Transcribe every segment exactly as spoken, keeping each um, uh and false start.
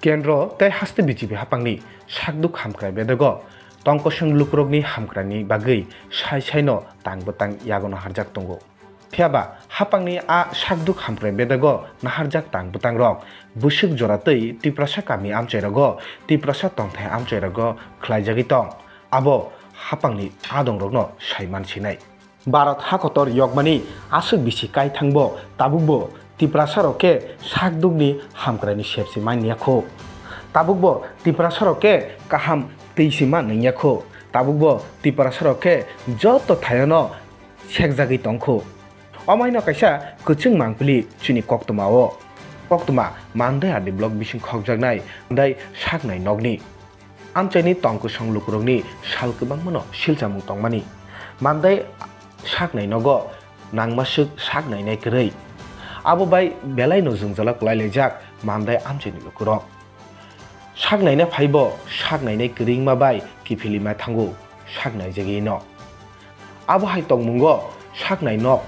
Kendro tei haste B J P haphangni sakduk hamkrai bedago tongkosong lukurokni hamkraini bagwi sai saino tang bwtang yagono harjak tongo. Phiyaba haphangni a sakduk hamkrai bedago naharjak tang bwtangrok bwswk jora twi Tiprasa kami amchairogo, Tiprasa tongthai amchairogo khlaijagwi tong, abo haphangni adongrokno sai mansinai. Bharat hakotor yokmani aswk bisi kaithangbo tabukbo Tiprasarok khe sakdukni hamkraini sepsi manya kho. Tabukbo Tiprasarok khe kaham twisi ma nungya kho. Tabukbo Tiprasarok khe joto thayano sekjagwi tongkho. Omaino kaisa kwchwng mangpili chini koktwmao. Koktwma Mandai R D block bising khokjaknai Mandai saknai nokni. Amchaini tongkosong lukurokni sal kwbangmano silchamung tongmani. Mandai saknai nogo nangmaswk saknainai kwrwi. Abo bai belaino jwngjalo kwlai laijak Mandai amchaini lukurok. Saknaina phaibo saknainai kwrwi wngma bai kiphilima thango saknaijagwino. Abo hai tongmungo saknai nok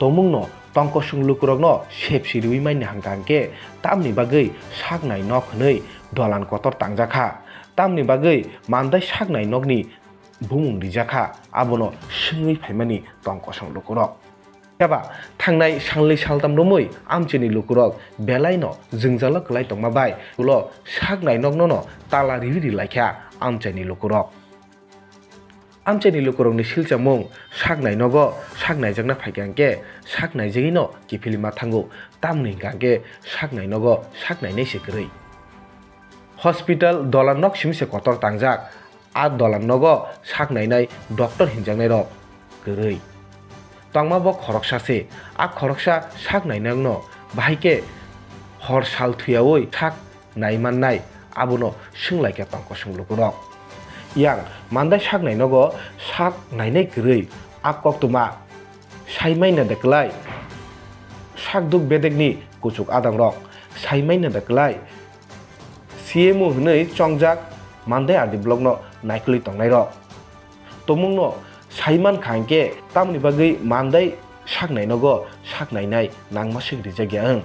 tongmungno tongkosong lukurokno sepsi riwi manya hwnkha hwnkhe tamni bagwi saknai nok hwnwi dolan kotor tangjakha, tamni bagwi Mandai saknai nokni bumung rijakha, abono swngwi phaimani tongkosong lukurok. Phiya ba thangnai salnwi saltam romwi amchaini lukurok belaino jwngjalo kwlai tongma bai ulo saknai noknono tala riwi ri laikha amchaini lukurok. Amchaini lukurokni silchamung saknai nogo saknaijakna phaikha hwnkhe saknaijagwino kiphilima thango, tamni hwnkha hwnkhe saknai nogo saknainai se kwrwi. Hospital dolan nok simi se kotor tangjak, a dolan nogo saknainai doctor hinjaknairok kwrwi. Tongma bo khoroksa se, a khoroksa saknainokno bahai khe hor sal thuyaui sak nai mannai, abono swnglaikha tongkosong lukurok. Yang Mandai saknai nogo sak nainai kwrwi a koktwma sai manya da kwlai sakduk bedekni kuchuk adangrok, sai manya da kwlai C M O hwnwi chongjak Mandai R D blockno naikolwi tongnairok. Tongmungno sai mankha hwnkhe tamoni bagwi Mandai saknai nogo saknainai nangmaswk rijak ya wng.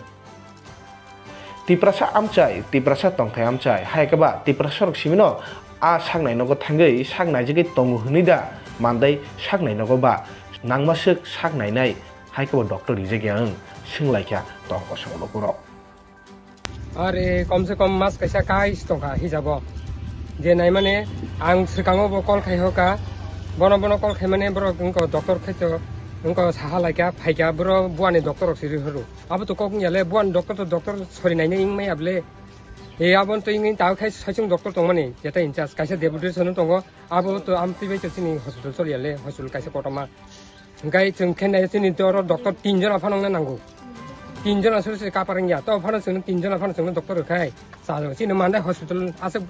Tiprasa amchai, Tiprasa tongthai amchai, hai khe ba Tiprasarok simino a saknai nogo thangwi saknaijagwi tongo hwnwi da Mandai saknai nogo ba nangmaswk saknainai hai khe bo doctor rijak ya wng swnglaikha tongkosong lukurok. Are, kom se kom mas kaisa kais tongkha hijabo. Je naimani ang swkango bo call khai hoka. Bono bono call khai mani borok wngko doctor khaito wngko saha laikha phaikha boro buani doctor rok siri horo. Abo to kok wngya le buani doctor to doctor sori naina wng maya bole. E abo to wngwi tao khai saichung doctor tongmani jeta in charge kaisa deputation tongo. Abo to amtwi bai to chini hospital choliya le hospital kaisa kotorma. Hingkai chwng khe nai chini oro doctor tin jona phano wngna nango. Tin jona suri suri kapar wngya. To phano chwngno tin jona phano chwngno doctor rwkhai. Chajak chini Mandai hospital aswk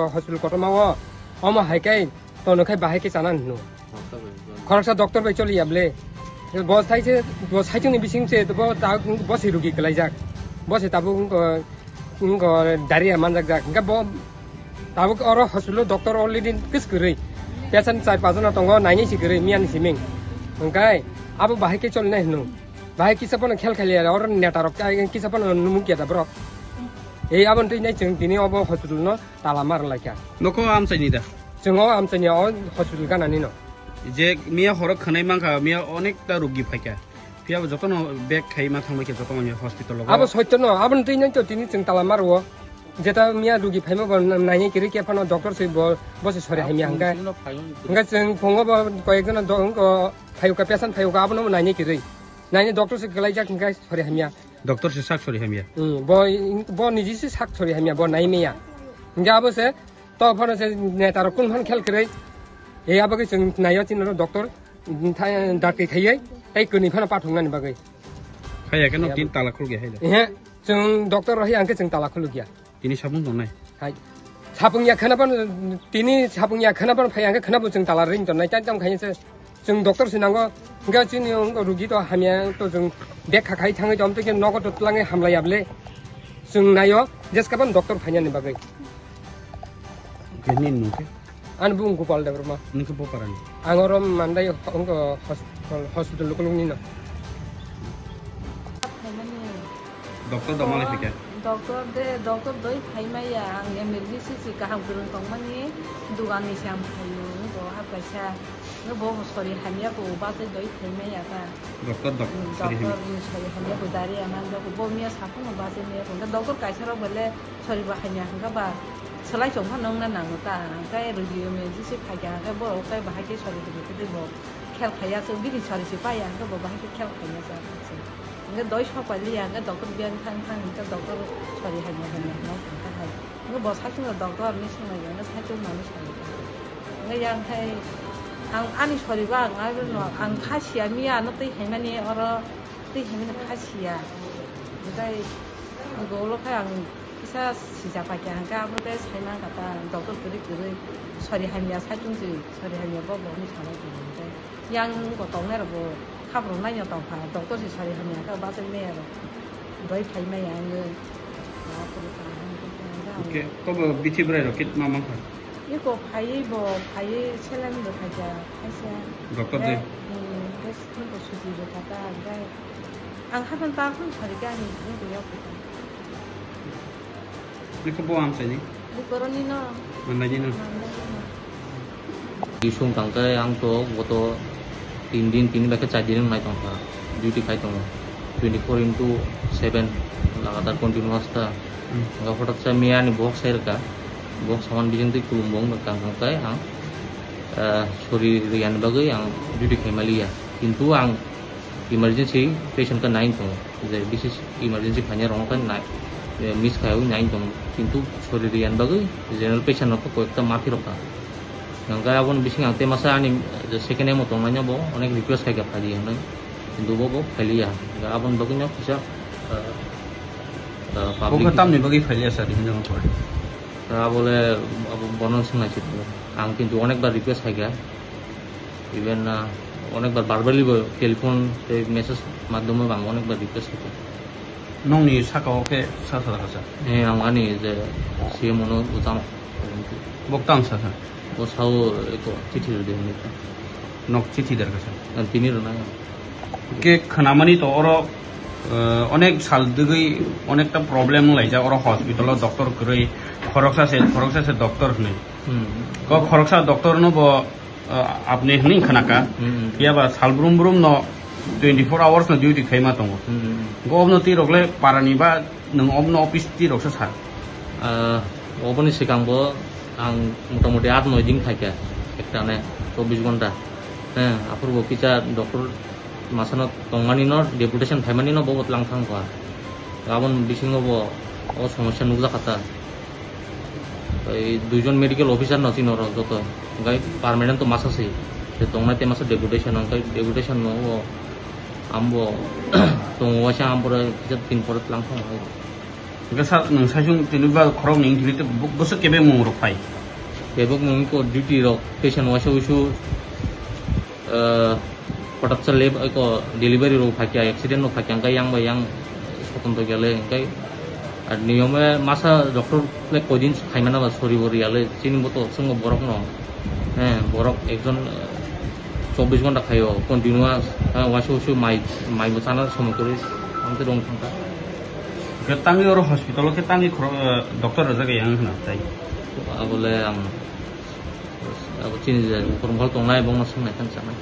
hospital kotorma o. Omo hai khe tono khai bahai khe chana hino. Khoroksa doctor bai choli ya ble. Bo sai se, bo sai chwngni bising se bo ta, bo se rugi kwlaijak. Bo se tabuk wngko, wngko diarrhea manjakjak. Hingke bo tabuk oro hospital doctor already kis kwrwi. Patient char pachjona tongo, nainai si kwrwi, miyani siming. Hingke abo bahai khe cholinai hino. Bahai kisa phano khel khel ya, oro neta rok kisa phano numuk ya da borok. Ei abo twi nai chwng tini obo hospital no tala mar laikha. Nokho amchaini da? Chwng o amchaini o hospital ganani no. Je miya horo khwnai mankha, miya onek ta rugi phaikha. Phiya bo jotono bag khai ma thangbai khe joto manya hospital o. Abo soitto no, abo twi nai to tini chwng tala mar o. Jeta miya rugi phaima bo nainai kiri khe phano doctor se bo, bo se sori hamya hangka. Hingke chwng phungo bo koyek jona do, wngko phayuka patient phayuka abono nainai kiri. Nainai doctor se kwlaijak hingke sori hamya. Doctor se sak sori hamya. Hmm, bo, bo niji se sak sori hamya, bo nai meya. Hingke abo se, to phano se neta rok kun phan khel kwrwi. E abo ke chwng naio chini oro doctor, hmm, thai, dakti thaiwi, tei kwnwi phano pathok nani bagwi. Khaya khe no tin tala khulge hai da. Ehe, chwng doctor rohi ang khe chwng tala khulugya. Tini sapung tongnai? Hai. Sapung ya khana ban, tini sapung ya khana ban phai ang khe khana bo chwng tala ring tongnai, chang chang khai se. Chwng doctor se nango, hingke chini wngko rugi to hamya to chwng bag kha khai thangwi tong tei nogo to twlangwi hamlai ya ble. Chwng naio, jeska ban doctor phainani bagwi. Khe nini mung khe? Ani bung Gopal Debbarma. Nini khe bo parani? Ang oro Mandai wngko hospital, hospital lukulungni no. Doctor da malai phikha? Doctor de, doctor doi phaimaya, ang emergency si kaham kwrwng tongmani, dugan ni se ang phaio, bo ha kaisa, bo sori hamya ko, bachai doi phaimaya ta. Doctor, doc-, Hmm, sori hamya. Doctor ni sori hamya ko dari ama, bo miya saphang bachai miya ko, doctor kaisa rok bole sori ba hamya hwnkha ba, swlai chong phano wngna nango ta, ang kai rwgwi emergency phaikha, ang kai borok kai bahai khe sori tongwi twi bo. Khel khaiya se, bini sari se paiya, hwnkhe bo bahai khe khel khaiya se, se. Hwnkhe doi sok pai liya, hwnkhe doctor biyang thang thang, hwnkhe doctor sari hamya hamya hwnwi thang thang hai. Hwnkhe bo saichung no doctor ni swngnai, hwnkhe saichung mani sari. Hwnkhe yang khai ang ani sari ba ang arwno ang kha siya miya ano twi haimani oro twi haimani kha siya. Hwnkhe ulo khai ang Kisa sijak pai kha hwnkhe abo tei sai man kha ta doctor kwrwi kwrwi sori hamya sai tong twi sori hamya bo bo hinwi sanai tong hwnkhe yang bo tongnai rok bo khabrok naina tong kha doctor se sori hamya khe bachai maya rok doi phai maya wngwi ma kwrwi kha hwnkhe. Hwnkhe tobo bithi bwrai rok khe ma man kha? Eko phaiwi bo phaiwi saline bo khaikha kaisa. Doctor de? Hmm, tei sini bo suji bo kha ta hwnkhe ang hapan ta khun sori khe ani bini bo yok kha. Eko bo amchaini? Eko roni no. Mandaini no? Mandaini no. Isung tangkhe ang to goto tin din, tin bai khe char din wngnai tongkha, duty khai tongo, twenty four into seven lagatar continuous ta. Hmm. Hwnkhe hothat sa miya ni bohok sai rwkha, bohok saman bising twi kulum bo wng tang tang khe ang, eh, sori rwya ni bagwi ang duty khai maliya, kintu ang emergency patient khe nai tongo. Je bisis emergency phainai rok khe nai, eh, miss khaiwi nai tong, kintu sori rwya ni bagwi general patient rok khe koyekta ma phirok kha. Hwnkhe aboni bising ang tei masa ani, eh, second M o tongnai no bo onek request khaikha phaidi hwnwi, kintu bo bo phailiya. Hwnkhe aboni bagwi no kisa, eh, eh, public. Bo khe tamni bagwi phailiya sir hinwi hwnwi. Abole abo bono swngnai se ang kintu onekbar request khaikha. Even, ah, onekbar verbally bo telephone tei message madhyome bo ang onekbar request khaikha. Nokni saka o khe sa sa kha sa? Eh, ang ani je C M O no bwchano. Bo tang sa sa? Bo sao eko chithi rwdi hinwi. Nok chithi dar kha sa? Ang tini rwnai. Khe khwnamani to oro, eh, onek sal dwgwi onekta problem wnglaijak oro hospital o doctor kwrwi, khoroksa se, khoroksa se doctor hwnwi. Hmm. Ko khoroksa doctor no bo, eh, apni hwnwi khwnakha. Hmm. Phiya ba sal brum brum no twenty four hours no duty khaima tongo. Hmm. Go obno twi rok le para ni ba nwng obno office twi rok sa sa? Ah, oboni swkang bo ang motamoti aat noi din khaikha, ekta ne chobbish ghonta. Heh, aphuru bo kisa doctor masano tongmani no, deputation phaimani no bo tlang thang kha. Aboni bisingo bo o somosya nukjak kha ta. Tei duijon medical officer no chini oro joto. Hwnkhe permanent to masa se. Je tongnai tei masa deputation, hwnkhe deputation no o ambo tongo waisa ampore kisa tin pore tlang thang hai. Hwnkhe sa-, nwng saichung tini ba khorok ni wngthili tei bo-, bwswk kebengmung rok phai? Kebengmung wngkha duty rok, patient waisa wuisu, eh, hothat sa lab, eko delivery rok phaikha, accident rok phaikha, hwnkhe yang bai yang soton to gele, hwnkhe ar niyome masa doctor le koidin khaimana ba sori bo riyale, chini bo to chwngno borok no, eh, borok ekjon, eh, chobbish ghonta khaio, continuous, eh, waisa wuisu mai, mai bo chana somoi kwrwi, ang tei rong thangkha. Khe tangwi oro hospital o khe tangwi khoro-, eh, doctor rwjak yang hwna tai. Abole ang, abo chini je bukhuk bukhuk tongnai, bongno swngnai khe sanai.